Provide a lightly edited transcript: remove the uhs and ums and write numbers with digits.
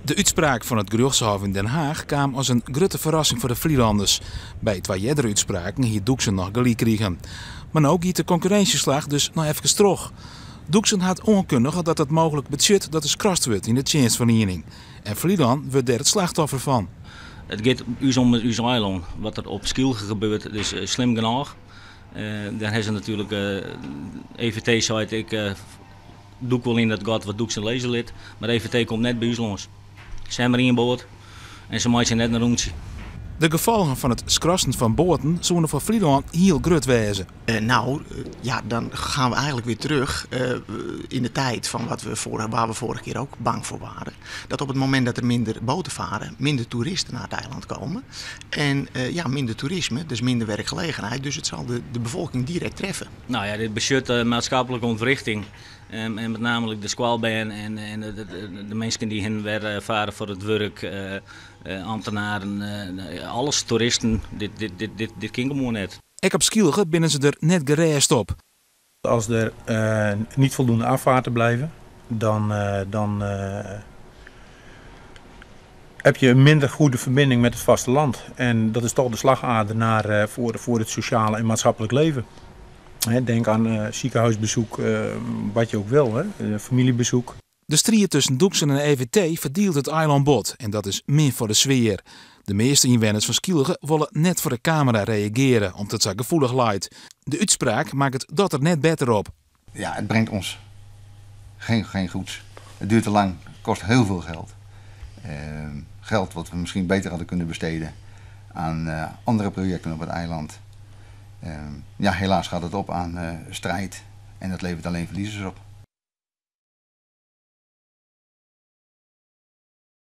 De útspraak fan it gerjochtshôf yn Den Haach kaam as in grutte ferrassing foar de Flylanners. By twa eardere útspraken hie Doeksen noch gelyk krigen. Mar no giet de konkurrinsjeslach dus noch efkes troch. Doeksen hat oankundige dat it mooglik betsjut dat der skrast wurdt yn de tsjinstferliening. En Flylân wurdt dêr it slachtoffer fan. It giet ús om ús eilân. Wat der op Skylge gebeurt is slim genôch. Dêr ha se natuerlik, EVT seit ik dûk wol yn dat gat wat Doeksen lizze lit, mar EVT komt net by ús lâns. Se ha mar ien boat en se meitsje net in rûntsje. De gefolgen fan it skrassen fan boaten soene foar Flylân hiel grut wêze. Nou, ja, dan gaan we eigenlijk weer terug in de tijd van wat we vor, waar we vorige keer ook bang voor waren. Dat op het moment dat er minder boten varen, minder toeristen naar het eiland komen. En ja, minder toerisme, dus minder werkgelegenheid. Dus het zal de, de bevolking direct treffen. Nou ja, dit betsjut maatskiplike ûntwrichting. En met name de skoalbern en de minsken dy't hinne en wer farre foar it wurk, ambtenaren, alles, toeristen. Dit kin gewoan net. Ek op Skylge binne se der net gerêst op. Als er niet voldoende afvaarten blijven, dan heb je een minder goede verbinding met het vasteland. En dat is toch de slagader voor het sociale en maatschappelijk leven. Hè, denk aan ziekenhuisbezoek, wat je ook wil, hè, familiebezoek. De striid tusken Doeksen en EVT ferdielt it eilân bot en dat is min foar de sfear. De measte ynwenners fan Skylge wolle net foar de kamera reagearje, omdat it sa gefoelich leit. De útspraak makket dat der net better op. Ja, het brengt ons geen goeds. Het duurt te lang, het kost heel veel geld. Geld wat we misschien beter hadden kunnen besteden aan andere projecten op het eiland. Ja, helaas gaat het op aan strijd en dat levert alleen verliezers op.